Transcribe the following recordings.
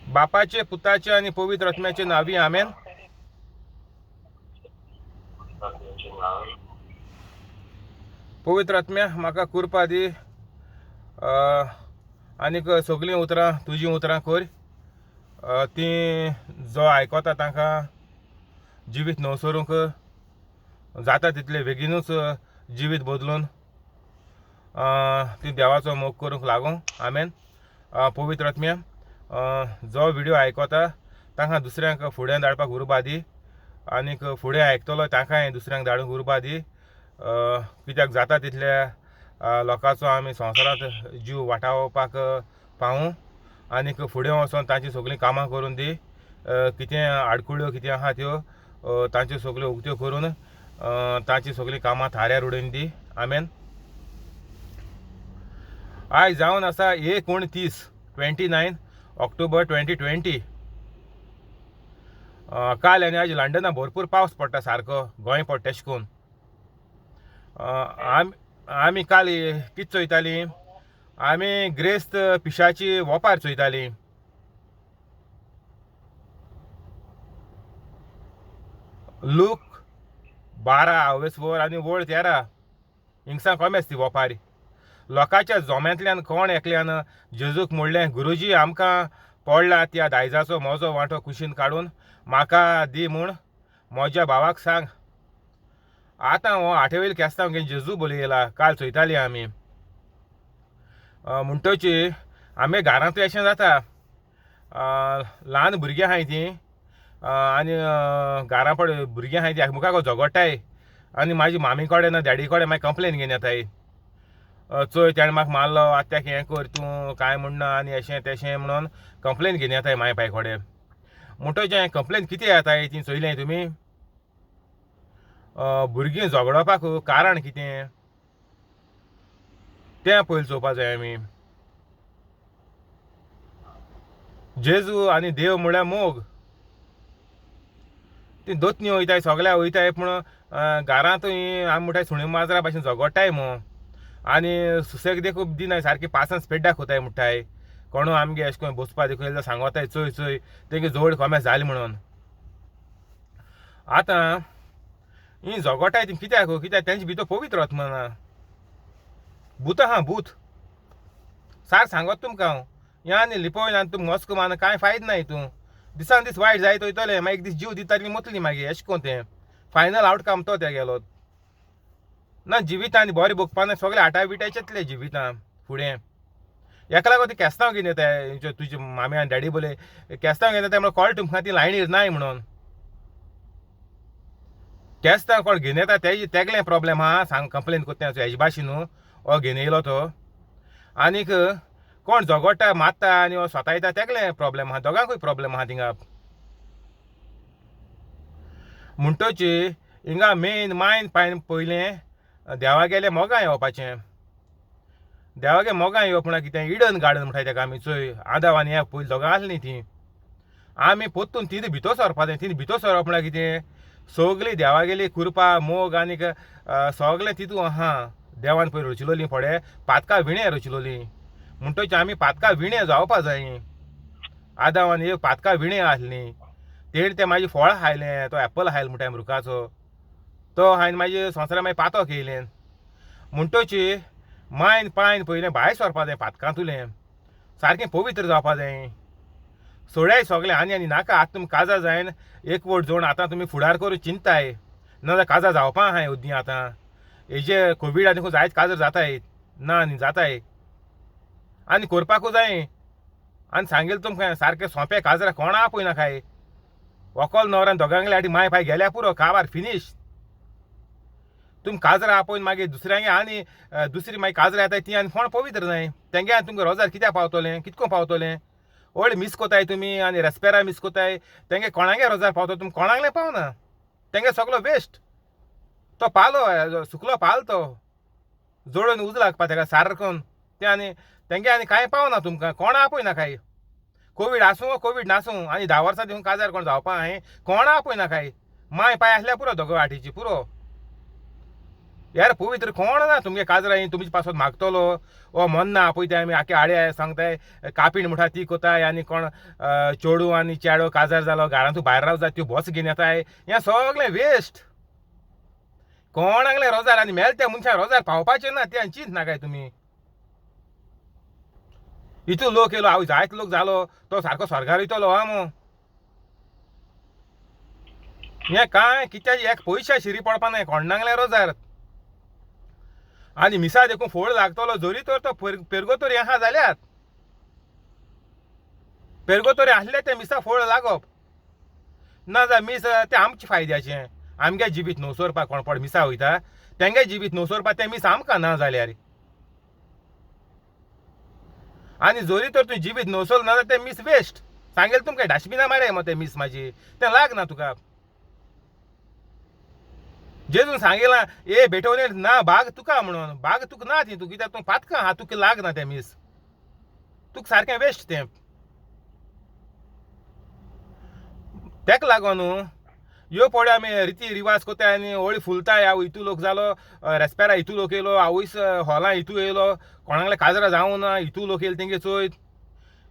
बापाचे, पुताचे आनी पवित्र आत्म्याचे नांवी, आमेन. पवित्र आत्म्या, म्हाका कुरपा दी आनीक सगळीं उतरां तुजीं उतरां कर, तीं जो आयकता तांकां जिवीत नवसरूंक जाता तितले बेगीनूच जिवीत बदलून ती देवाचो मोग करूंक लागूं. आमेन. पवित्र आत्म्या, जो व्हिडियो आयकता तांकां दुसऱ्यांक फुडें धाडपाक उर्बा दी, आनीक फुडें आयकतलो तांकांय दुसऱ्यांक धाडूंक उर्बा दी. कित्याक जाता तितल्या लोकांचो आमी संवसारांत जीव वाटावपाक पावूं, आनीक फुडें वचोन तांचीं सगळीं कामां करून दी. कितें आडकुळ्यो कितें आहा त्यो तांच्यो सगळ्यो उक्त्यो करून तांचीं सगळीं कामां थाऱ्यार उडोवन दी. आमेन. आयज जावन आसा 29 29 ऑक्टोबर 2020. काल आनी आज लंडना भरपूर पावस पडटा, सारको गोंय पडटा तशें करून. आमी काल कितें चोयतालीं? आमी ग्रेस्त पिशाची वोपार चोयतालीं. लूक 12 आवयस वर आनी वळ 13 हिंगसां कोमेस ती वोपारी. लोकांच्या जोम्यांतल्यान कोण एकल्यान जेजूक म्हणलें, गुरुजी, आमकां पडला त्या दायजाचो म्हजो वांटो कुशीन काडून म्हाका दी म्हूण म्हज्या भावाक सांग. आतां हो आठे वयलो केस्तांव घेवन जेजू बोलयला, काल चोयताली आमी. म्हणटची आमी घरांतूय अशें जाता, ल्हान भुरगीं आहाय तीं आनी घरा पड भुरगीं आहाय तीं एकमेकाक झगडटाय आनी म्हाजी मामी कडेन ना डॅडी कडेन मागीर कंप्लेन घेवन येताय, चोय तेणें म्हाका मारलो, आत्याक हें कर तूं कांय म्हणना आनी अशें तेशें म्हणून कंप्लेन घेवन येताय माय पाय कडेन. म्हणटच कंप्लेन कितें येताय ती चोयलें तुमी? भुरगीं झगडोवपाक कारण कितें तें पयलीं चोवपा जाय आमी. जेजू आनी देव म्हळ्यार मोग. ती दोतनी वयताय सगळ्या वयताय, पूण घरांतूय आमी म्हणटाय सुणी माजरा भाशेन झगडटाय मू, आनी सुसेग देखून दिनाय, सारकी पासांस पेड्ड्याक कोताय म्हणटाय. कोणू आमगे अशें करून बसपा देखून येयल्यार सांगोताय, चोय चोय तेंगे जोड कोमेस जालें म्हणून. आतां ही झगडटाय ती कित्याक? कित्याक तेंचे भितर पवित्र आत्मा ना, भूत आहा भूत. सार सांगत तुमकां हांव, ह्या आनी लिपोयना आनी तुमकां मस्क मारना कांय फायद ना हितून. दिसान दीस वायट जायत वयतलें, मागीर एक दीस जीव दिता ती मोतली मागीर अशें करून तें फायनल आवटकम तो तेगेलो. ना जिवितान बरें भोगपा ना, सगळें आटा बिटाचेतले जिवितां फुडें. हेका लागून ती केस्तांव घेवन येताय, तुजी मामी आनी डॅडी बोले केस्तांव घेवन येताय म्हणल्यार कळटा तुमकां ती लायनीर नाय म्हणून. केस्तांव कोण घेवन येता तेजे तेगलें प्रोब्लेम आहा, सांग कंप्लेन कोत्ता हेजे भाशेन न्हू हो घेवन येयलो तो. आनीक कोण झगडटा मारता आनी हो स्वता तेगलें प्रोब्लेम आहा, दोगांकूय प्रोब्लेम आहा थिंगा. म्हणटची हिंगा मेन मायन पायन पयलें देवागेलें मोगां येवपाचें. देवागे मोगां येवप म्हणल्यार कितें? इडन गार्डन म्हणटाय तेका आमी. चोय आदाव आनी एव पयलीं दोगां आसलीं तीं, आमी परतून तितून भितर सरपा जाय. तितून भितर सरप म्हणल्यार कितें? सगळीं देवागेली कृपा मोग आनीक सगळें तितून आहा. देवान पयलीं रचिलोलीं फुडें पातकां विणें रचिलोलीं, म्हणटच आमी पातकां विणें जावपा जाय. आदाव आनी एव पातकां विणें आसलीं, तेणें तें मागीर फळ खायलें, तो एप्पल खायलो म्हणटाय रुखाचो, तो हांवें मागीर संवसारांत मागीर पातक येयलें. म्हणटची मायन पायन पयलें भायर सरपा जाय पातकांतुलें, सारकें पवित्र जावपा जाय. सोडाय सगळें आनी आनी नाका. आतां तुमी काजार जायन एकवट जोड आतां तुमी फुडार करून चिंताय, ना जाल्यार काजार जावपा आहाय अद्दी. आतां हेजे कोविडा देखून जायत काजार जाताय ना आनी जाताय आनी करपाकूय जाय. आनी सांगेल तुमकां सारकें सोंपें काजरा कोणा आपयनाकाय. व्हंकल न्हवऱ्यान दोगांगले आडी माय पाय गेल्या पुरो, काबार फिनीश. तुमी काजरा आपोवन मागीर दुसऱ्यांगे आनी दुसरी मागीर काजरा येताय ती आनी कोण पवित्र न्हय तेंगे आनी तुमकां रोजार कित्याक पावतलें, कितको पावतलें? व्हड मीस कोताय तुमी आनी रेस्पेरा मीस कोताय, तेंगे कोणागे रोजार पावतो? तुमी कोणागले पावना, तेंगे सगलो वेस्ट. तो पालो सुकलो पाल तो जोडून उजो लागपा तेका सारकोन तें, आनी तेंगे आनी कांय पावना तुमकां. कोण आपयना काय, कोवीड आसूं कोवीड नासूं, आनी 10 वर्सां दिवन काजार कोण जावपा हांवें कोण आपयना काय. माय पाय आसल्यार पुरो दोगो वाटेची पुरो. यार पवित्र कोण ना तुमगे काजरा तुमचे पासत मागतलो ओ मन्ना आपयताय आमी आखे आडे सांगताय कापीण म्हणटा ती कोताय आनी कोण चेडूं आनी चेडो काजार जालो घरांतू भायर राव जाय त्यो बोस घेवन येताय. हें सगळें वेस्ट. कोणागलें रोजार आनी मेल त्या मनशाक रोजार पावपाचें ना तें चिंत नाकाय तुमी. इतू लोक येयलो हांव जायत लोक जालो तो सारको स्वर्गार वयतलो हा मो. हें कांय कित्याक एक पयशा शिरी पडपा नाय कोणागल्या रोजार. आनी मिसा देखून फोड लागतलो जरी तर तो पेरगोतोरी आहा जाल्यार पेरगोतोरी आसले तें मिसा फोड लागप ना जाल्यार मीस तें आमचे फायद्याचें. आमगे जिवीत नवसोरपाक कोण पड मिसा वयता तेंगे जिवीत नवसोरपाक तें मीस आमकां ना जाल्यार. आनी जरी तर तुवें जिवीत नवसोल ना जाल्यार तें मीस वेस्ट. सांगेल तुमकां डस्टबिना मारय मो तें मीस म्हाजी तें लागना तुका. जेजून सांगिलां ए भेटवणे ना भाग तुका म्हणून भाग तुका ना ती तूं कित्याक तूं पातकां आहा तुका लागना तें मीस तुका सारकें वेस्ट तें. तेका लागून ह्यो पळय आमी रिती रिवाज कोताय आनी होळी फुलताय. हांव इतू लोक जालो रेस्पेरा इतू लोक येयलो आवयस हॉलां इतू येयलो कोणागले काजरां जावं ना इतू लोक येयले तेंगे चोयत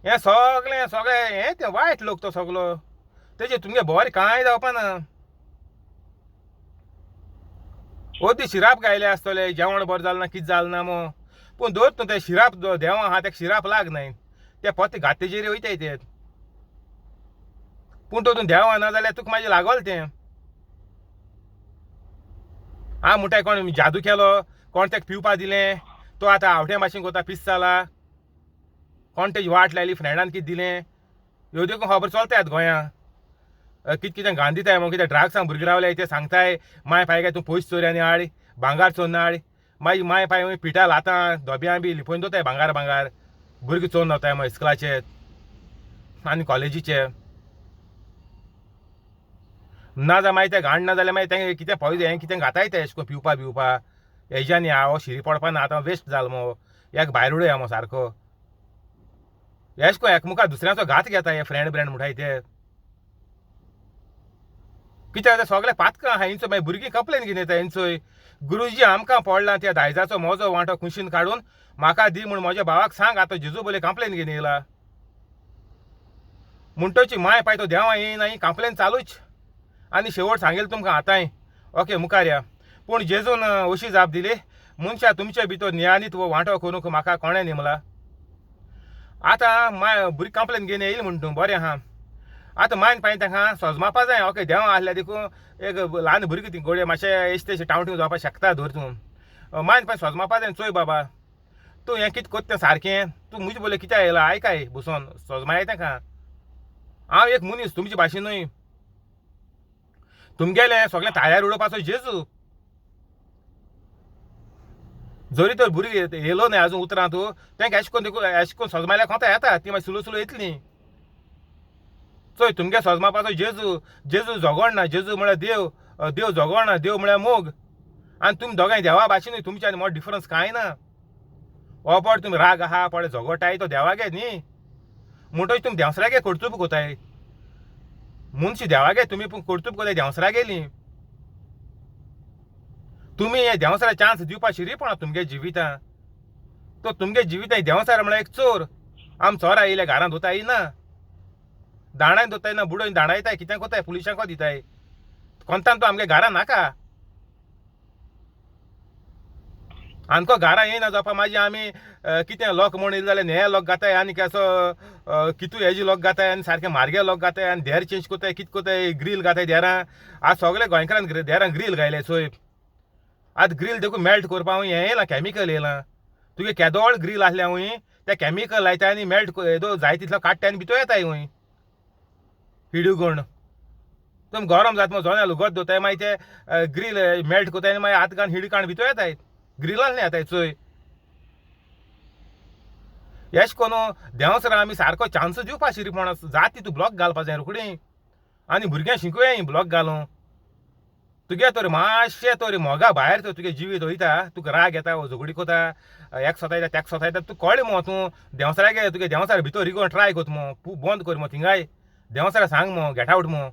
हें सगळें सगळें हें तें वायट लोक तो सगलो तेजे तुमगे बरें कांय जावपा ना. ओदी शिराप गायले आसतले जेवण बरें जालें ना कितें जालें ना मो पूण दवर तूं तें शिराप देवा आहा तेका शिराप लाग न्हय ते पोते घातेचेर वयताय ते. पूण तो तूं देवा ना जाल्यार तुका मागीर लागोल तें. आं म्हणटाय कोण जादू केलो कोण तेका पिवपा दिलें तो आतां आवट्या भाशेन कोता पीस जाला कोण तेजी वाट लायली फ्रेंडान कितें दिलें ह्यो देखून खबर चलतात गोंयां. कितें कितें घाण दिताय मगो कितें ड्रग्सां भुरगीं रावल्याय ते सांगताय माय पाय काय तूं पयशे चोरी आनी हाड भांगार चोरून हाड मागीर माय पाय पिठा लातां धोब्यां बी लिपोवन दवरताय भांगार भांगार भुरगीं चोरून वताय मागीर इस्कुलाचे आनी कॉलेजीचे. ना जाल्यार मागीर ते घाण ना जाल्यार मागीर तें कितें पॉयजन हें कितें घाताय ते अशें करून पिवपा बिवपा हेज्यानी हांव शिरी पडपा ना आतां वेस्ट जालो मगो एक भायर उडया मगो सारको अशें करून एकमुखार दुसऱ्यांचो घात घेता हे फ्रेंड ब्रेंड म्हणटाय ते. कित्याक सगळे पातकां आहा हेंचो मागीर भुरगीं कंप्लेन घेवन येता हेंचोय गुरुजी आमकां पडला त्या दायजाचो म्हजो वांटो कुशीन काडून म्हाका दी म्हूण म्हज्या भावाक सांग आतां जेजू बोले कंप्लेन घेवन येयला. म्हणटची माय पाय तो देवा येयना ही कंप्लेन चालूच. आनी शेवट सांगेल तुमकां आतांय ओके मुखार या. पूण जेजून अशी जाप दिली मनशा तुमचे भितर नियानीत वो वांटो करूंक म्हाका कोणें नेमला. आतां माय भुरगीं कंप्लेन घेवन येयली म्हण तूं बरें आहा आतां मायन पायन तांकां सोजमापा जाय ओके देवा आसल्या देखून एक ल्हान भुरगीं ती घोडये मातशें एश तेशें टावटीव जावपाक शकता धर तूं मायन पायन सोजमापा जाय चोय बाबा तूं हें कितें कोत्ता तें सारकें तूं म्हजे बोले कित्याक येयला आयकाय बसोन सोजमाय तांकां. हांव एक मनीस तुमचे भाशेन न्हय तुमगेलें सगळें ताळ्यार उडोवपाचो जेजू. जरी तर भुरगीं येयलो न्हय आजून उतरां तूं तेंका एशें करून देखून एशें करून सोजमायल्यार कोंता येता ती मागीर सुलू सुलू येतली. चोय तुमगे सोजमापाचो जेजू जेजू झगडना जेजू म्हळ्यार देव देव झगडना देव म्हळ्यार मोग. आनी तुमी दोगांय देवा भाशेन न्हय तुमच्या आनी मोठो डिफरन्स कांय ना. हो पळय तुमी राग आहा पळय झगडटाय तो देवागे न्ही म्हणटकीच तुमी देंवसरागे कर्तुब कोताय मनशी देवागे तुमी पूण कर्तुब कोताय देंवसरागेली. तुमी हे देंवसरा चान्स दिवपा शिरीपणा तुमगे जिवितां तो तुमगे जिवितां देंवसार म्हळ्यार एक चोर. आम चोरा येयल्या घरांत वताय ना दाणाय दोताय ना बुडोवन दाणायताय कितें कोताय पुलिशांक दिताय कोंतान तो आमगे घरां नाका. आमकां घरां येयना जावपा मागीर आमी कितें लोक म्हण येयले जाल्यार न्हे लोक घाताय आनी असो कितू हेजे लोक घाताय आनी सारकें मार्गे लोक घाताय आनी देर चेंज कोताय कितें कोताय ग्रील घाताय देरां. आज सगळे गोंयकारान देरां ग्रील घायले चोय आतां ग्रील देखून मेल्ट करपा हें येयलां कॅमिकल येयलां तुगे केदोळ ग्रील आसल्या हूंय ते कॅमिकल लायता आनी मेल्ट येदो जाय तितलो काडटा आनी भितर येताय हूंय हिडूगण तुम गरम जाता मग जोन्या लुगत दवरताय मागीर ते ग्रील मेल्ट कोताय आनी मागीर आत घालून हिड काण भितर येताय ग्रिलान येताय चोय. एश कोन्न देंवसरा आमी सारको चान्स दिवपा शिरीपणा जात तूं ब्लॉक घालपा जाय रोखडी आनी भुरग्यांक शिकूया ब्लॉक घालूं तुगे तर मातशें तर मोगा भायर तर तुगे जिवीत वयता तुका राग येता झगडी कोता एक सोतायता तेक सोतायता तूं कळ्ळें मगो तूं देंवसरागे तुगे देंवसरा भितर रिगोन ट्राय कोत मगो बंद कर मगो थिंगाय देंवसरा सांग मगो गेट आवट मगो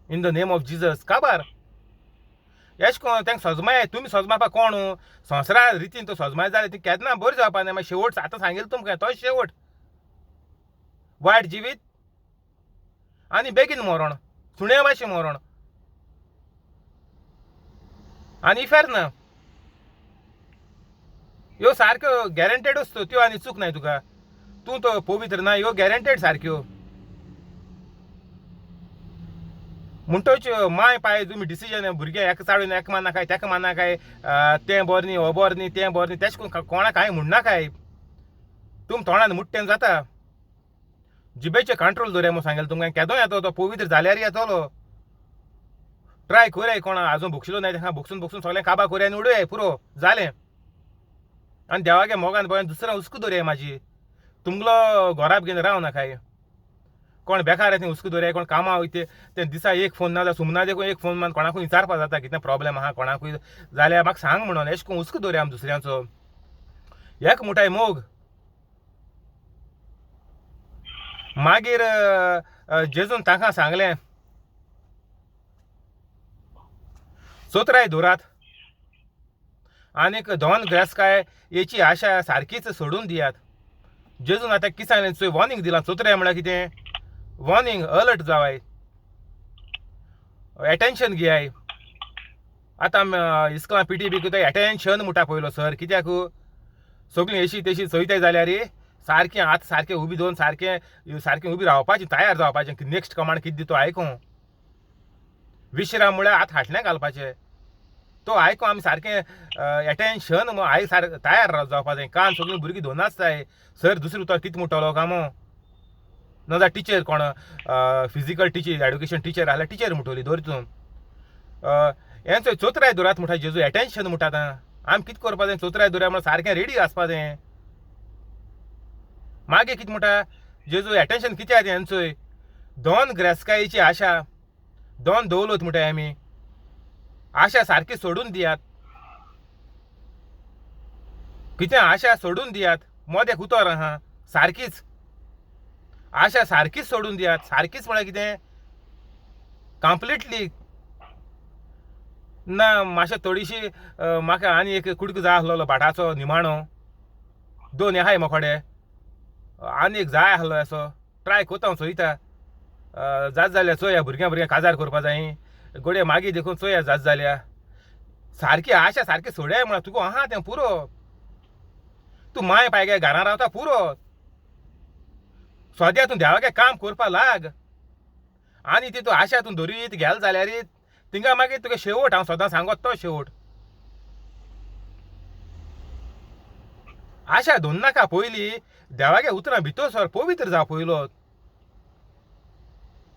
in the name of Jesus. काबार एश कोन तेंका सोजमाय तुमी सोजमावपा कोण? संवसारा रितीन तो सोजमाय जाल्यार ती केन्ना बरी जावपा ना. मागीर शेवट आतां सांगिल्लें तुमकां तोच शेवट, वायट जिवीत आनी बेगीन मरण, सुण्या भाशेन मरण आनी इफेर्न ना. ह्यो सारक्यो गॅरंटेड वस्तू त्यो आनी चूक नाय तुका. तूं तो पवित्र ना, ह्यो गॅरंटेड सारक्यो. म्हणटच माय पाय तुमी डिसिजन भुरगे एका चाडून एका मानाकाय तेका मानाकाय, तें बरें न्ही हो बरें न्ही तें बरें न्ही, तेश करून कोणाक कांय म्हणनाकाय. तुम तोंडान मुट्टेन जाता. जिबेचेर कंट्रोल दवराय म्हूण सांगलें तुमकां. केदो येतो तो पवित्र जाल्यार येतलो. ट्राय कोराय, कोण आजून भोगशिलो नाय तेका भोगसून भोगसून सगळें काबा कोराय आनी उडोय पुरो जालें. आनी देवागे मोगान भंयान दुसऱ्या हुस्को दवराय म्हाजी. तुमगलो घोराब घेवन राव नाकाय. कोण बेकार आसा हुस्को दवराय, कोण कामां वयता ते दिसा एक फोन ना जाल्यार सुमना देखून एक फोन मान कोणाकूय विचारपा जाता कितें प्रोब्लेम आहा कोणाकूय जाल्यार म्हाका सांग म्हणून. अशें करून हुस्को दवराय आमी दुसऱ्यांचो. एक मुठाय मोग. मागीर जेजून तांकां सांगलें, चोत्राय दवरात आनीक दोन ग्रेसकाय हेची आशा सारकीच सोडून दियात. जेजून आतां कितें सांगलें चोय, वॉर्निंग दिलां. चोत्राय म्हळ्यार कितें? वॉर्निंग, अलर्ट जावाय, एटेन्शन घेयाय. आतां इस्कोलान पी टी बी कितें एटेन्शन म्हणटा पयलो सर, कित्याक सगळीं एशी तेशी चोयताय जाल्यार सारकें आतां सारकें उबी दवरून सारकें सारकें उबी रावपाचें, तयार जावपाचें. नेक्स्ट कमांड कितें दिता तो आयकूं. विश्राम म्हळ्यार आतां हाटल्यां घालपाचें, तो आयकूं आमी सारकें एटेन्शन I सारकें तयार जावपा जाय. कान सगळीं भुरगीं दोन आसताय सर दुसरें उतर कितें म्हणटलो कामो ना जाल्यार टिचर कोण फिजिकल टिचर एडुकेशन टिचर आसल्यार टिचर म्हणटली दवर तूं. हें चोय चोत्राय दवरात म्हणटा जेजू, एटेन्शन म्हणटा. आतां आमी कितें करपा जाय? चोत्राय दवरया म्हणल्यार सारकें रेडी आसपा जाय. मागीर कितें म्हणटा जेजू, एटेन्शन कित्याक तें चोय, दोन ग्रेसकायेची आशा, दोन दवलत म्हणटाय आमी, आशा सारकी सोडून दियात. कितें आशा सोडून दियात? मोदेक उतर आहा, सारकीच आशा सारकीच सोडून दियात. सारकीच म्हळ्यार कितें? कंप्लिटली ना. मातशें थोडीशी म्हाका आनी एक कुडको जाय आसलेलो भाटाचो निमाणो, दोन आहाय म्हाकोडे, आनी एक जाय आसलो असो ट्राय कोता हांव चोयता जात जाल्यार. चोया भुरग्यां भुरग्यां काजार करपा जाय घडये मागीर देखून चोया जात जाल्यार. सारकी आशा सारकी सोडया म्हळ्यार तुका आहा तें पुरो. तूं माय पाय घरां रावता पुरो. सद्या तूं देवागे काम करपा लाग आनी ती तूं आशा तूं धरीत गेल जाल्यार थिंगा मागीर तुगे शेवट, हांव सदां सांगत तो शेवट. आशा दवरनाका पयलीं देवागे उतरां भितर सर, पवित्र जाव पयलो.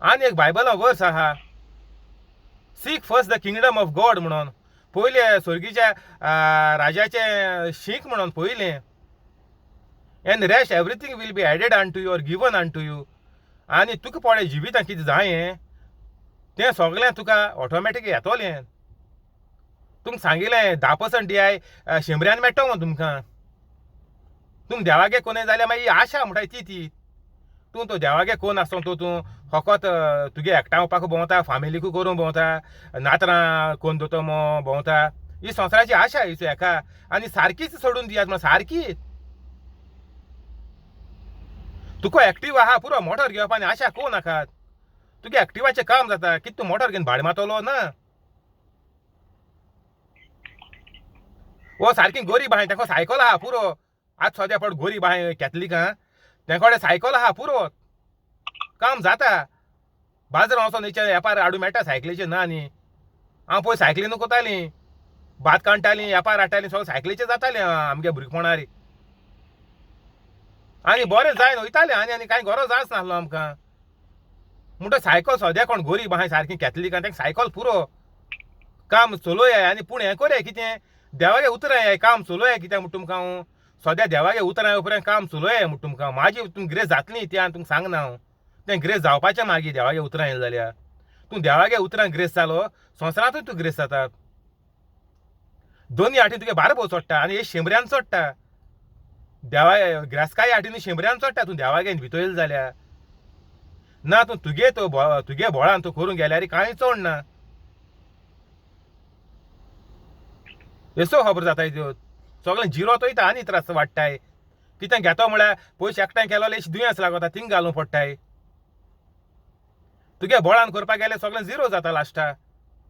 आनी एक बायबला वर्स आहा, seek first the kingdom of God म्हणून, पयलें स्वर्गीच्या राजाचें शीक म्हणून पयलें, and rest everything will be added unto you or given unto you. आनी तुका पळय जिवितांत कितें जायें तें सगळें तुका ऑटोमॅटीक येतलें. तुमकां सांगिल्लें 10% दियाय शेंबऱ्यान मेळटलो मगो तुमकां. तुम देवागे कोनय जाल्यार मागीर आशा म्हणटाय ती ती तूं तो देवागे कोन आसतो तो तूं फकत तुगे एकठांवपाक भोंवता, फामिलीकूय करूंक भोंवता, नातरां कोन दवरता मो भोंवता. ही संवसाराची आशा ही एका आनी सारकीच सोडून दियात म्हळ्यार सारकी. तुका एक्टिवा आहा पुरो, मोटर घेवपा आनी आशा कोण नाकात. तुगे एक्टिवाचें काम जाता, कितें तूं मोटर घेवन भाडें मारतलो ना? वो सारकी गरीब आहाय तेका सायकल आहा पुरो. आतां सद्या पड गरीब आहाय कॅथलिकां तेंकोडे सायकल आहा पुरो, काम जाता. बाजारां वचोन हेचे एपार हाडूं मेळटा सायकलीचेर ना न्ही. हांव पयर सायकलीन कोतालीं, भात कांडटालीं, एपार हाडटालीं, सगळें सायकलीचेर जातालें आमगे भुरगेपणार. आनी बरें जायन वयतालें आनी आनी कांय गरज आसनासलो आमकां. म्हणटा सायकल सद्या कोण गरीब आहाय सारकी कॅथलिकां तेंका सायकल पुरो, काम चलोया. आनी पूण हें कोरया कितें देवागे उतरां हें काम चलोया कित्याक म्हण तुमकां हांव सद्या देवागे उतरां उपरांत काम चलोया म्हण तुमकां म्हाजी तुमकां ग्रेस जातली तें आनी तुमकां सांगना हांव. तें ग्रेस जावपाचें मागीर देवागे उतरां येयलें जाल्यार तूं देवागे उतरां ग्रेस जालो संवसारांतूय तूं ग्रेस जाता. दोनी हाटीन तुगे बारबो चडटा आनी हे शेंबऱ्यान चडटा. देवा ग्रेसकाय हाटीन शेंबऱ्यान चडटा तूं देवागे भितर येयलें जाल्यार. ना तूं तुगे तो तुगे बोळान तूं करूंक गेल्यार कांय चडना. येसो खबर जाताय त्यो सगळें जिरोत वयता आनी त्रास वाडटाय. कितें घेतो म्हळ्यार पयशे एकठांय केलो जाल्यार दुयेंस लागता थिंग घालूंक पडटाय. तुगे बोळान करपाक गेल्यार सगळें झिरो जाता लास्टा.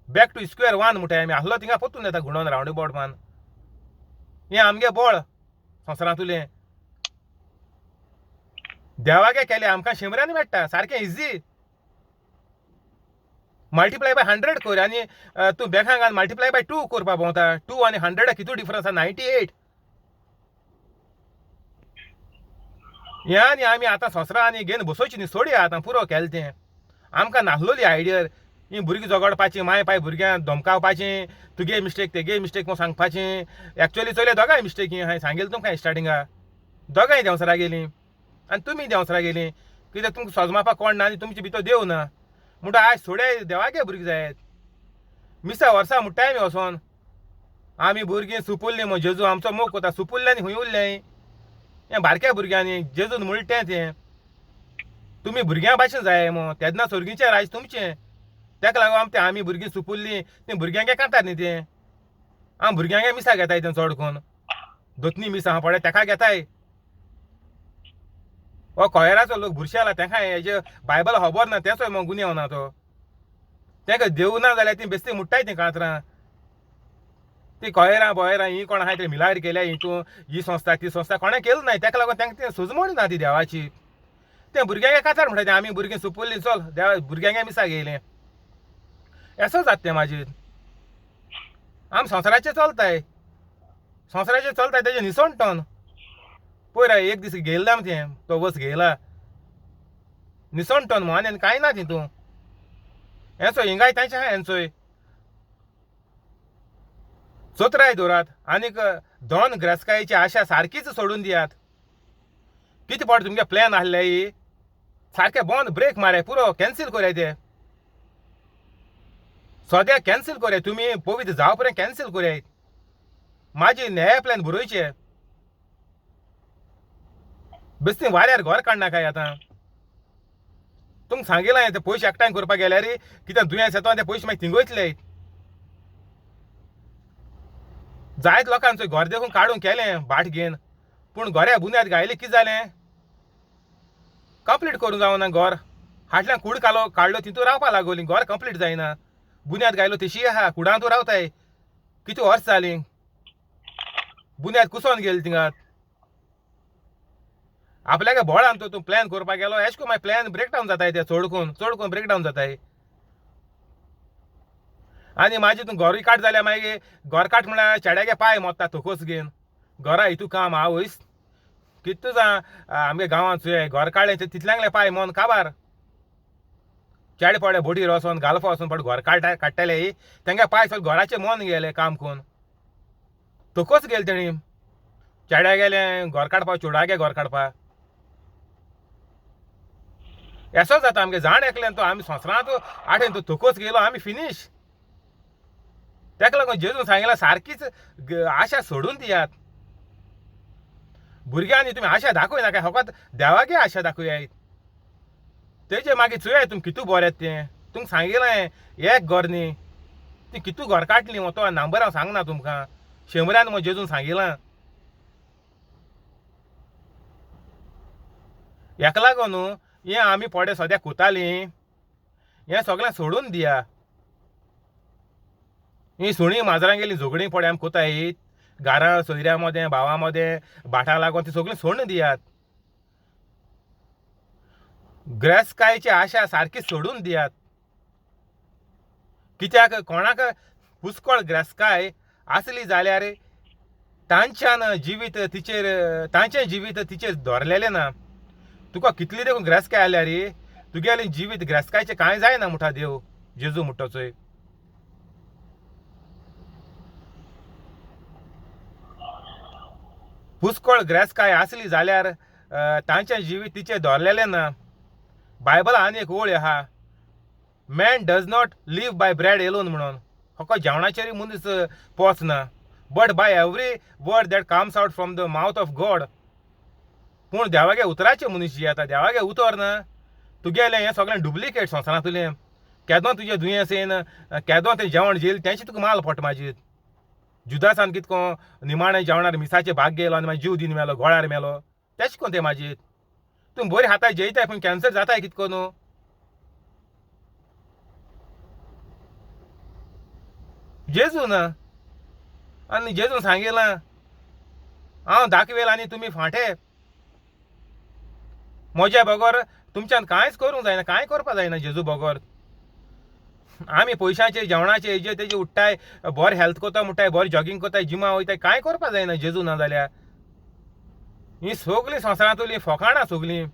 बॅक टू स्क्वेअर वन म्हणटाय आमी. आसलो थिंगा परतून येता घुंवडोन रावंड अबावट मान. हें आमगे बोळ संवसारांतुलें. देवागे केलें आमकां शंबरांनी मेळटा सारकें इजी. मल्टिप्लाय बाय 100 कर आनी तूं बँकाक घाल मल्टिप्लाय बाय 2 करपा भोंवता. 2 आनी 100 कितू डिफरन्स आसा? 98. हें आनी आमी आतां संवसारां आनी घेवन बसोवची न्ही, सोडया आतां पुरो केलें तें. आमकां नासलोली आयडिया ही भुरगीं झगडपाची, माय पाय भुरग्यांक धमकावपाची, तुगे मिस्टेक तेगे मिस्टेक म्हूण सांगपाची. एक्चुअली चोयल्यार दोगांय मिस्टेक ही हांवें सांगिल्लें तुमकां स्टार्टिंगा. दोगांय देंवचारा गेलीं आनी तुमी देंवचारा गेलीं कित्याक तुमकां सोजमापा कोण ना आनी तुमचे भितर देव ना. म्हणटा आयज सोड्या देवागे भुरगीं जायत मिसा वर्सा म्हणटाय आमी वचोन आमी भुरगीं सुपुल्लीं म्हूण जेजू आमचो मोग कोता. सुपुल्लें आनी खूंय उरलें हें बारक्या भुरग्यांनी जेजून म्हणलें तें तें तुमी भुरग्यां भाशेन जाय मो तेन्ना सोर्गीचें राज तुमचें. तेका लागून आम तें आमी भुरगीं सुपुल्लीं तीं भुरग्यांगे कांतार न्ही तें. आम भुरग्यांगे मिसा घेताय तें चड करून दोतनी मिसा आहा पळय तेका घेताय. हो कोयराचो लोक बुरशे आला तेका हेजे बायबल खबर ना तेचोय मग गुन्यांव ना तो. तेका देव ना जाल्यार ती बेस्ती मुट्टाय तीं कांतरां. ती कोयरां बोयरां ही कोण आहाय ते मिलाग्र केल्या हितून ही संस्था ती संस्था कोणें केली ना तेका लागून तेंका तें सुजमणी ना ती देवाची. तें भुरग्यांक कांतार म्हणटा तें आमी भुरगीं सुपुल्लीं चल देवा भुरग्यांक मिसा घेयलें. एसो जाता तें मागीर आम संवसाराचें चलताय संवसाराचें चलताय तेजें निसणटन. पयर एक दीस घेयला आमी तें तो वस घेयला निसणटन म्हूण आनी कांय ना तितून. हेंचो हिंगाय तांचे आहा हेंचोय चतुराय दवरात आनीक दोन ग्रेसकायेची आशा सारकीच सोडून दियात. कितें फावट तुमगे प्लॅन आहले सारके बंद ब्रेक माराय पुरो कॅन्सील कोराय ते सद्या कॅन्सील कोराय तुमी पवित्र जावं पर्यंत कॅन्सील कोराय. म्हाजी नये प्लॅन बरोवचे बेस्ती वाऱ्यार घर काडनाकाय आतां. तुमकां सांगिलां ते पयशे एकठांय करपाक गेल्यार कितें दुयेंस येता ते पयशे मागीर थिंगयतले. जायत लोकांचो घर देखून काडून केलें भाट घेवन पूण घरा बुन्याद घायली कितें जालें कंप्लीट करूं जावना घर. हाटल्यान कूड कालो काडलो तितून रावपा लागोली घर कंप्लीट जायना. बुन्याद घायलो तशी आहा कुडांतू रावताय कितें वर्स जालीं बुन्याद कुसोन गेली थिंगात. आपल्याक बोळान तूं प्लॅन करपाक गेलो एश कोन मागीर प्लॅन ब्रेकडावन जाताय ते चड करून ब्रेकडावन जाताय. आनी मागीर तूं घरूय काट जाल्यार मागीर घर काट म्हळ्यार चेड्यागे पांय मोत्ता थोकोस घेवन घरा हितू काम आवयस कितू जां आमगे गांवांत चोय घर काडलें ते तितल्यांगले पांय मोन काबार चेडे पडे बोटीर वचोन गालफा वचोन पड घर काडटा काडटले तेंगे पांय सगळे घराचे मन गेले काम करून थोकोच गेले तेणी. चेड्या गेले घर काडपा चेडवागे घर काडपा एसो जाता आमगे जाण एकल्यान तो आमी संवसारांत आठेन तो थोकोच गेलो आमी फिनीश. तेका लागून जेजून सांगिलां सारकीच आशा सोडून दियात. भुरग्यांनी तुमी आशा दाखय नाका फकत देवागे आशा दाखयात. तेजे मागीर चोयात तुमी कितू बरें तें. तुमकां सांगिलां एक घर न्ही ती कितू घर काडली तो नंबर हांव सांगना तुमकां शंबरान म्हूण जेजून सांगिलां. हेका लागून न्हू हें आमी पोडे सद्या कोतालीं हें सगळें सोडून दिया. ही सुणीं माजरां गेलीं झगडीं पडे आमी कोताय घारां सोयऱ्यां मदें भावां मदें भाटां लागून ती सगळीं सोडून दियात. ग्रेसकायची आशा सारकी सोडून दियात. कित्याक कोणाक पुस्कळ ग्रेसकाय आसली जाल्यार तांच्यान जिवीत तिचेर तांचें जिवीत तिचेर दवरलेलें ना. तुका कितली देखून ग्रेसकाय आसल्यार तुगेलें जिवीत ग्रेसकायचें कांय जायना म्हणटा देव जेजू म्हणटा चोय. पुस्कळ ग्रेसकाय आसली जाल्यार तांचें जिवीत तिचेर दवरलेलें ना. बायबलान आनी एक ओळ आहा man does not live by bread alone म्हणून फकत जेवणाचेरूय मनीस पोच ना but by every word that comes out from the mouth of God. पूण देवागे उतराचेर मनीस जियेता. देवागे उतर ना तुगेलें हें सगळें डुप्लिकेट संवसारांतलें. केदो तुजें दुयेंस येयन केदो तें जेवण जेयल तेंच तुका माल पडटा मागीर. जुदासान कितको निमाणें जेवणार मिसाचें भाग गेलो आनी मागीर जीव दिवन मेलो, गोळार मेलो. तेश कोन तें माजीर तूं बरी हाताय जेयताय पूण कॅन्सर जाताय कितको न्हू. जेजू ना आनी जेजून सांगिलां हांव दाखवेल आनी तुमी फांटे. म्हज्या बगर तुमच्यान कांयच करूंक जायना, कांय करपाक जायना जेजू बगर. आमी पयशांचे जेवणाचे हेजे तेजे उठ्ठाय, बरें हेल्थ करता म्हणटाय, बरें जॉगींग करताय, जिमा वयताय, कांय करपाक जायना जेजू ना जाल्यार. हीं सगलीं संवसारांतलीं फकाणां सगलीं,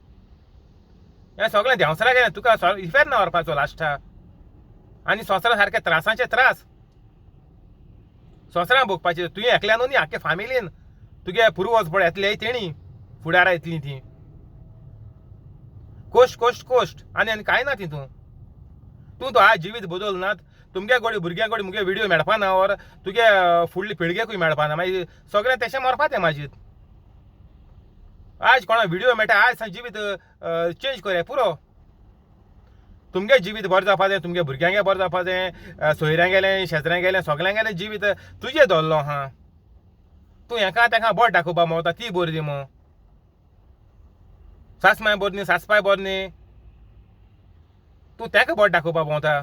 हें सगळें देंवचारा गेलें तुका इफेर्ना व्हरपाचो लास्टा. आनी संवसारा सारके त्रासांचे त्रास संवसारां भोगपाचे. तुवें एकल्यान न्ही, आख्खे फामिलीन, तुगे पुर्वज पळय येतले तेणी फुडारा येतलीं तीं. कोश्ट कोश्ट कोश्ट आनी आनी कांय ना तितूं. तूं तो आज जिवीत बदल ना, तुमगे गोडी भुरग्यां गोडी मुगे व्हिडियो मेळपा ना, or तुगे फुडले पिळगेकूय मेळपा ना. मागीर सगळें तेशें मरपा तें मागीर. आज कोणा व्हिडियो मेळटा, आज जिवीत चेंज करया पुरो. तुमगे जिवीत बरें जावपा जाय, तुमगे भुरग्यांगे बरें जावपा जाय, सोयऱ्यांगेलें शेजऱ्यांगेलें सगल्यांगेलें जिवीत तुजें दवरलो आहा. तूं हेका तेका बोट दाखोवपा भोंवता, ती बरी दी मो, सासमाय बरी न्ही, सासपाय बरी न्ही, तूं तेका बोट दाखोवपा भोंवता.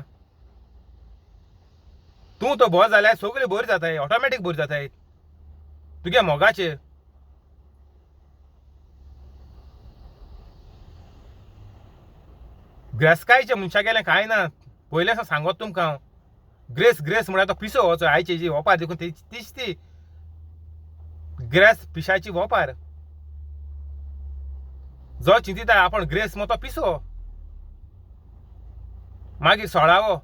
तूं तो बरो जाल्यार सगळीं बरी जाताय, ऑटोमॅटीक बरी जाताय तुगे मोगाचेर. ग्रेसकायचे मनशा गेलें कांय ना. पयलें सांगत तुमकां हांव, ग्रेस ग्रेस म्हळ्यार तो पिसो वचो. आयची जी वोपार देखून तीच ती ग्रेस पिशाची वोपार. जो चिंतिता आपण ग्रेस मग तो पिसो. मागीर सोळावो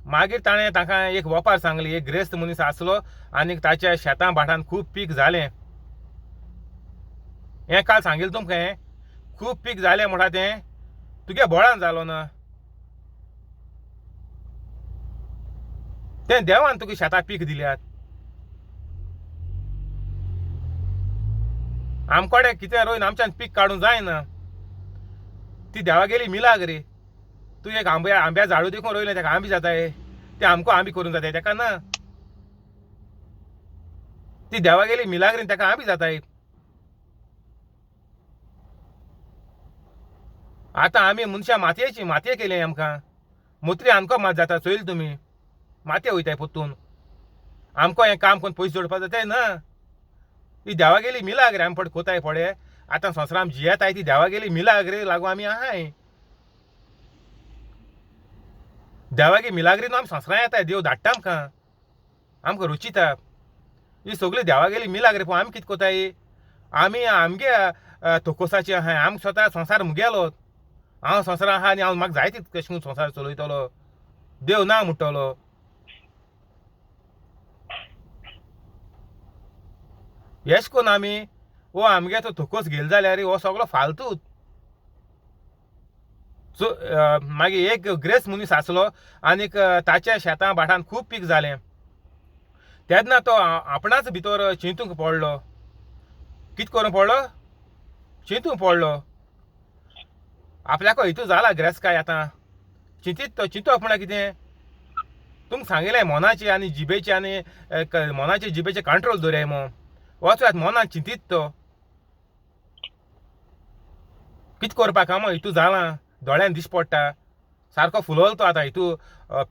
मागीर ताणें तांकां एक वोपार सांगली. एक ग्रेस्त मनीस आसलो आनी ताच्या शेतां भाटान खूब पीक जालें. हें काल सांगिल्लें तुमकां, हें खूब पीक जालें म्हणटा तें तुगे बोळान जालो ना, तें देवान तुका शेतां पीक दिल्यात. आमकोडे कितें रोयन आमच्यान पीक काडूंक जायना, ती देवागेली मिलाग रे. तूं एक आंब्या आंब्या झाडू देखून रोयलें तेका आंबे जाताय, ते आमको आंबे करूंक जाताय तेका ना. ती देवागेली मिलाग्रीन तेका आंबे जाताय. आतां आमी मनशां मातयेची, मातये केली आमकां, मोत्री आमकां मात जाता चोयल तुमी, मातये वयताय परतून. आमकां हें काम करून पयशे जोडपा जाताय ना. ती देवागेली मिलाग्र आमी फट कोताय पडे. आतां संवसारांत आमी जियेताय ती देवागेली मिलाग्र लागून आमी आहाय. देवागे मिलाग्रीन आमी संवसारांत येताय, देव धाडटा आमकां, आमकां रुचिता. ही सगळी देवागेली मिलाग्र. पूण आमी कितें कोताय, आमी आमगे तोकोसाचे आहाय, आमकां स्वता संवसार मुगेलो. हांव संवसार आहा आनी हांव म्हाका जाय तितकें कशें करून संवसार चलयतलो, देव ना म्हणटलो. येश कोन्न आमी हो आमगे तो थोकोस घेयलो जाल्यार हो सगलो फालतूत. सो मागीर एक ग्रेस मनीस आसलो आनीक ताच्या शेतां भाटान खूब पीक जालें. तेन्ना तो आपणाच भितर चिंतूंक पडलो. कितें करूंक पडलो, चिंतूंक पडलो. आपल्याको हितू जाला ग्रेसकाय आतां चिंतीत तो. चिंतप म्हळ्यार कितें, तुमकां सांगिल्लें मनाचे आनी जिबेचे आनी मनाचे जिबेचे कंट्रोल दवराय मो. वचूयात मनान चिंतीत तो कितें करपाक मो, हितू जालां, दोळ्यान दिश्टी पडटा, सारको फुलोल तो आतां. हितू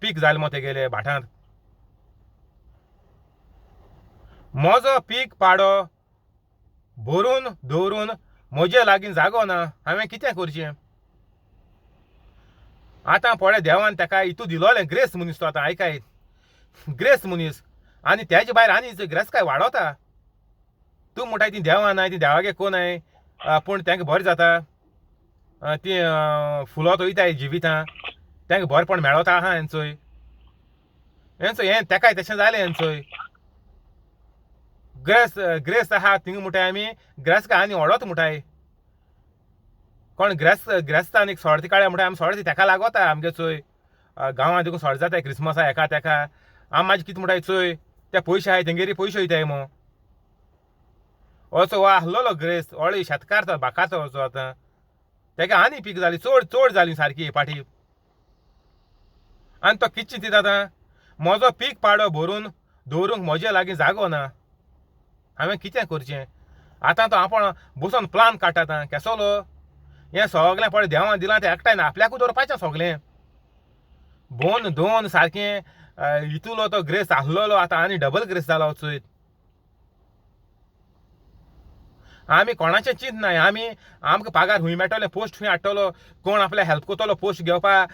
पीक जालें मो तेगेले भाटांत. म्हजो पीक पाडो भरून दवरून म्हजे लागीं जागो ना, हांवें कितें करचें. आतां पळय देवान ताका हितू दिलोलें, ग्रेस मनीस तो आतां आयकाय, ग्रेस मनीस. आनी तेजे भायर आनी ग्रेस काय वाडोता. तूं म्हणटाय ती देवान आहाय, ती देवागे कोण आहाय, पूण तांकां बरें जाता, ती फुलोत वयताय जिवितां, तांकां बरेंपण मेळोता आहा. हेंचोय हेंचो हें तेकाय तशें जालें. हेंचोय ग्रेस ग्रेस आहा थिंगा म्हणटाय आमी, ग्रेस काय आनी व्हडोत म्हणटाय. कोण ग्रेस ग्रेस्ता आनी सोर्ती काडल्या म्हणटाय आमी, सोर्ती तेका लागोता आमगे चोय गांवांत देखून सोर्त जाताय क्रिसमसा हेका तेका. आमी मागीर कितें म्हणटाय चोय ते पयशे आहाय तेंगेरी पयशे वयताय मो. असो हो आसलेलो ग्रेस व्हडलो शेतकार तो बाकाचो असो. आतां तेका आनी पीक जाली, चड चड जाली सारकी पाटी. आनी तो कितें चिंतिता आतां, म्हजो पीक पाडो भरून दवरूंक म्हजे लागीं जागो ना. हांवें कितें करचें? आतां तो आपूण बसून प्लान काडटा आतां केसोलो हें सगळें पळय देवान दिलां तें एकठांय आपल्याकूच दवरपाचें सगळें. बोन दोन सारकें इतुलो तो ग्रेस आसलेलो आतां आनी डबल ग्रेस जालो चोयत. आमी कोणाचें चिंतनाय, आमी आमकां पागार खूंय मेळटलें, पोस्ट खूंय हाडटलो, कोण आपल्या हेल्प करतलो पोस्ट घेवपा,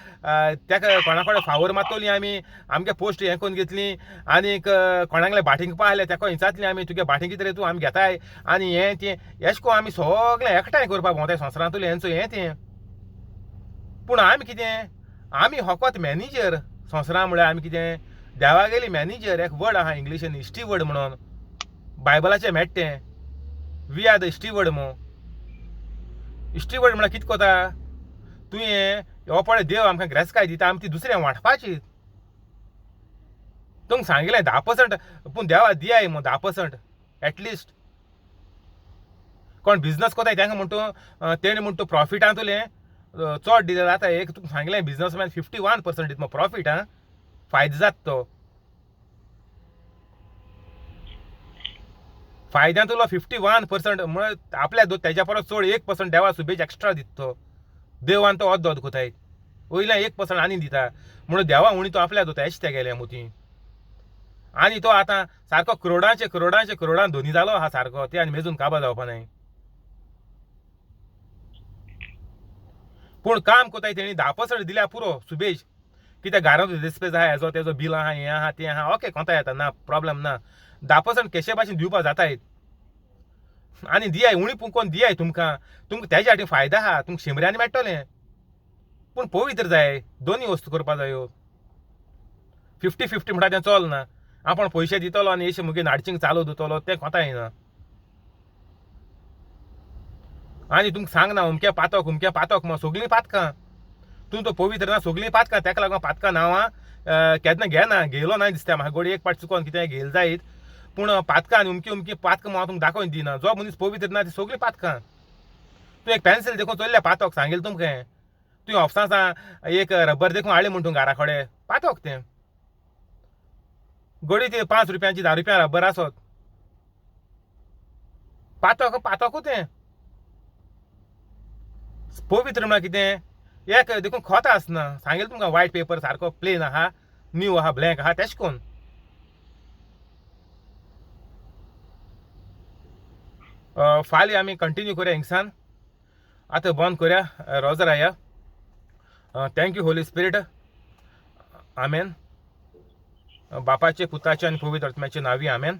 तेका कोणा कडेन फावोर मारतली आमी, आमगे पोस्ट हें करून घेतली. आनीक कोणागले बाटींग आसलें तेका विचारतली आमी, तुगे बाटींग कितें रे तूं आमी घेताय आनी हें तें एशें करून आमी सगळें एकठांय करपाक भोंवताय संवसारांतलें हेंचो हें तें. पूण आमी कितें, आमी फकत मॅनेजर संवसारां म्हळ्यार आमी कितें देवागेली मॅनेजर. एक वर्ड आहा इंग्लिशीन स्टीवर्ड म्हणून, बायबलाचें मेळटा तें, we are the steward मो. स्टीवर्ड म्हळ्यार कितें कोता तुवें, हो पळय देव आमकां ग्रेसकाय दिता, आमी ती दुसऱ्यांक वांटपाची. तुमकां सांगिल्लें 10% पूण देवा दियाय मो 10% एटलिस्ट. कोण बिजनस कोताय तांकां म्हणटा तेणी म्हणटा प्रॉफिटांतुलें चड दिल्यार जाता. एक तुका सांगलें बिजनसमॅन 51% दिता प्रॉफीट, आं फायदो जाता तो. फायद्यांतलो 51% म्हळ्यार आपल्या तेज्या परस चड 1% देवा सुबेज एक्स्ट्रा दिता तो. देवान तो अर्द अर्द कोताय, वयल्यान 1% आनी दिता म्हणून देवा उणी तो आपल्या दोता एश तेगेले मोती. आनी तो आतां सारको करोडांचे करोडांचे करोडां धोनी जालो आहा सारको, ते आनी मेजून काबार जावपा नाय. पूण काम कोताय तेणी 10% दिल्यार पुरो सुबेज. कित्याक घरांत रिस्पेज आहा, हेजो तेजो बील आहा, हें आहा तें आहा, ओके कोंता येता ना प्रोब्लेम ना. 10% केशे भाशेन दिवपा जाताय आनी दियाय उणी पूण कोण दियाय तुमकां, तुमकां तेज्या हाटी फायदो आहा, तुमकां शिमऱ्यांनी मेळटलें. पूण पवित्र जाय, दोनी वस्तू करपा जायो. 50-50 म्हणटा तें चल ना. आपूण पयशे दितलो आनी एशे मुगे नाडचींक चालू दितलो तें कोंता येना. आनी तुमकां सांगना अमकें पातक अमकें पातक म्हण, सगळीं पातकां तूं तो पवित्र ना, सगळीं पातकां तेका लागून पातकां नांवां केन्ना घेना, घेयलो ना दिसता म्हाका, गोडी एक पाट चुकोन कितें घेयल जायत. पूण पातकां आनी अमकी अमकी पातकां हांव तुमकां दाखोवन दिना. जो मनीस पवित्र ना ती सगळीं पातकां. तूं एक पेन्सील देखून चल्ल्या पातक सांगेल तुमकां, तुवें ऑफिसां एक रबर देखून हाडलें म्हण तूं घरा कडेन पातक तें. गोडी ती 5 रुपयांची 10 रुपया रबर आसत, पातक पातकूच तें. पवित्र म्हळ्यार कितें, एक देखून खत आसना. सांगेल तुमकां वायट पेपर सारको प्लेन आहा, न्यू आहा, ब्लँक आहा तेश कोन. फाल्यां आमी कंटिन्यू करुया हिंगसान. आतां बंद करुया. रोजर आया. Thank you Holy Spirit. आमेन. बापाचे पुताचे आनी पवित्र आत्म्याचे नांवी आमेन.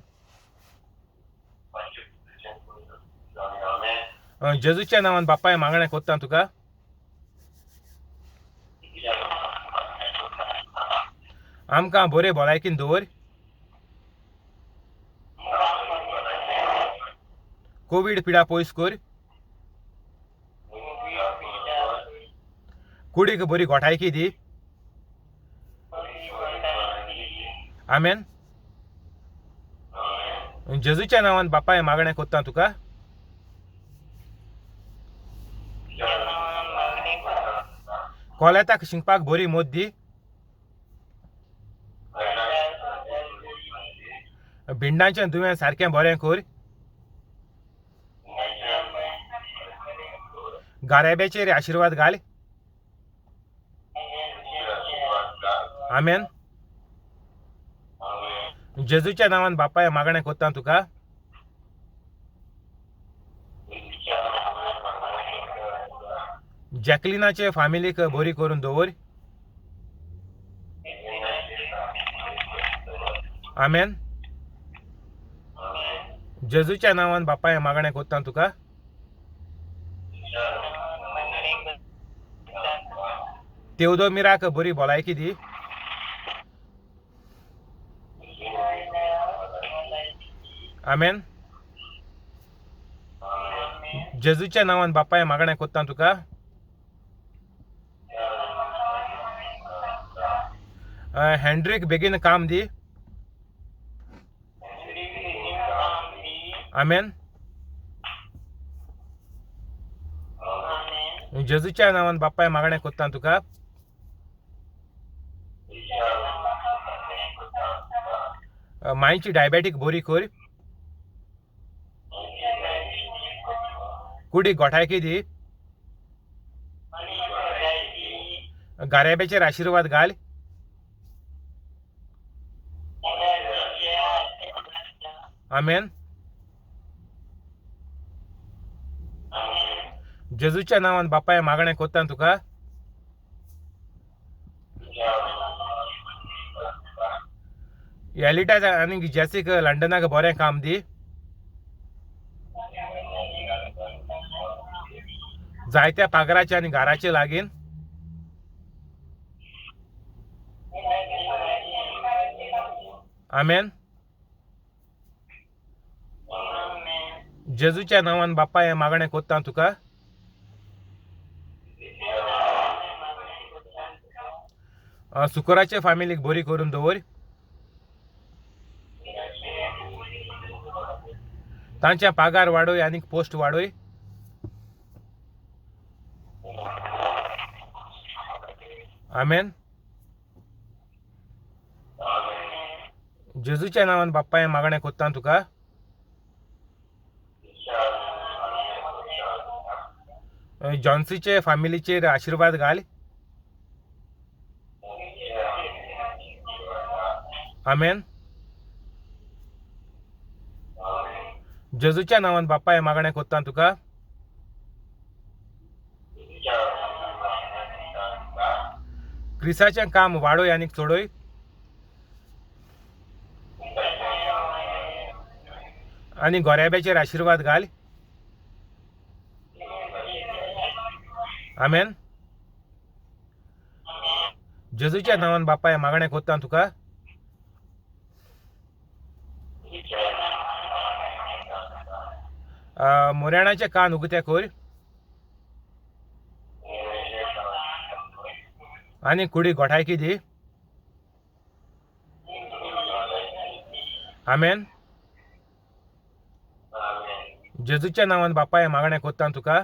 जेजूच्या नांवान बापाय मागणें कोत्ता तुका. आमकां बरे भलायकीन दवर. कोवीड पिडा पयस कर. कुडीक बरी गोठायकी दी. आमेन. जेजूच्या नांवान बापाय मागणें कोत्ता तुका. कोलेताक शिंकपाक बरी मोत दी. भिंडांचें दुयेंस सारकें बरें कर. गारेब्याचेर आशिर्वाद घाल. आमेन. जेजूच्या नांवान बापाय मागणें कोत्ता तुका. जॅकलिनाचे फामिलीक बरी करून दवर. आमेन. जेजूच्या नांवान बापाय मागणें कोत्ता तुका. तेवदोमिराक बरी भलायकी दी. आमेन. जेजूच्या नांवान बापाय मागणें कोत्ता तुका. हॅन्ड्रीक बेगीन काम दी. आमेन. जेजूच्या नांवान बापाय मागणें कोत्ता तुका. मांयची डायबेटीक बरी कर, कुडीक गोठायकी दी, गारेब्याचेर आशिर्वाद घाल, आमेन। जेजूच्या नांवान बापाय मागणें कोत्ता तुका। एलिटा आनी जेसीक लंडनाक बरें काम दी, जायत्या पागराचे आनी घराचे लागीन। आमेन। जेजूच्या नांवान बापाय मागणें कोत्ता तुका। सुकोराचे फामिलीक बरी करून दवर, तांच्या पागार वाडय आनी पोस्ट वाडय। आमेन। जेजूच्या नांवान बापाय मागणें कोत्ता तुका। जॉन्सीचे फामिलीचेर आशिर्वाद घाल। आमेन। जेजूच्या नांवान बापाय मागणें कोत्ता तुका। क्रिसाचें काम वाडय आनी चडय। आनी गोऱ्याब्याचेर आशिर्वाद घाल। आमेन। जेजूच्या नांवान बापाय मागणें कोत्ता तुका। मोऱ्याणाचे कान उगते कर आनी कुडी गोठायकी दी। आमेन। जेजूच्या नांवान बापाय मागणें कोत्ता तुका।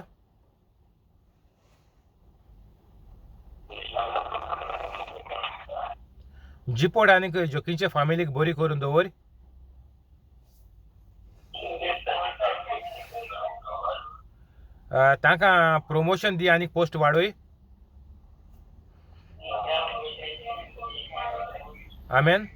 जिपोड आनी जोकींचे फामिलीक बरी करून दवर। तांकां प्रोमोशन दी आनी पोस्ट वाडय। आमेन।